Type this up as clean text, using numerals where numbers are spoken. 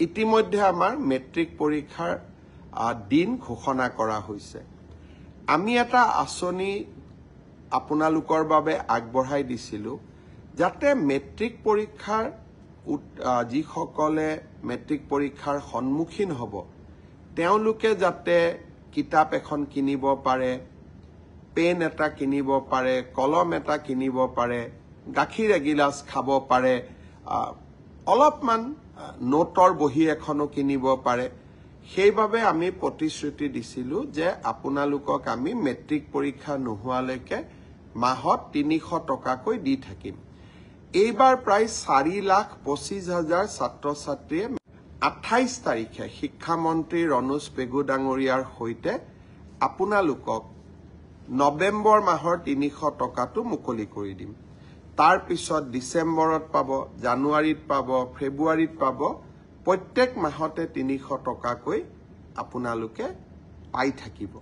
ইতিমধ্যে আমাৰ মেট্ৰিক পৰীক্ষাৰ দিন ঘোষণা কৰা হৈছে। আমি এটা আঁচনি আপোনালোকৰ বাবে আগবঢ়াই দিছিলোঁ, যাতে মেট্ৰিক পৰীক্ষাৰ যিসকলে মেট্ৰিক পৰীক্ষাৰ সন্মুখীন হ'ব, তেওঁলোকে যাতে কিতাপ এখন কিনিব পাৰে, পেন এটা কিনিব পাৰে, কলম এটা কিনিব পাৰে, গাখীৰ এগিলাচ খাব পাৰে, অলপমান নোটৰ বহী এখনো কিনিব পাৰে। সেইবাবে আমি প্ৰতিশ্ৰুতি দিছিলোঁ যে আপোনালোকক আমি মেট্ৰিক পৰীক্ষা নোহোৱালৈকে মাহত 300 টকাকৈ দি থাকিম। এইবাৰ প্ৰায় 4,25,000 ছাত্ৰ ছাত্ৰীয়ে 28 তাৰিখে শিক্ষামন্ত্ৰী ৰণোজ পেগু ডাঙৰীয়াৰ সৈতে আপোনালোকক নৱেম্বৰ মাহৰ 300 টকাটো মুকলি কৰি দিম। তাৰপিছত ডিচেম্বৰত পাব, জানুৱাৰীত পাব, ফেব্ৰুৱাৰীত পাব। প্ৰত্যেক মাহতে 300 টকাকৈ আপোনালোকে পাই থাকিব।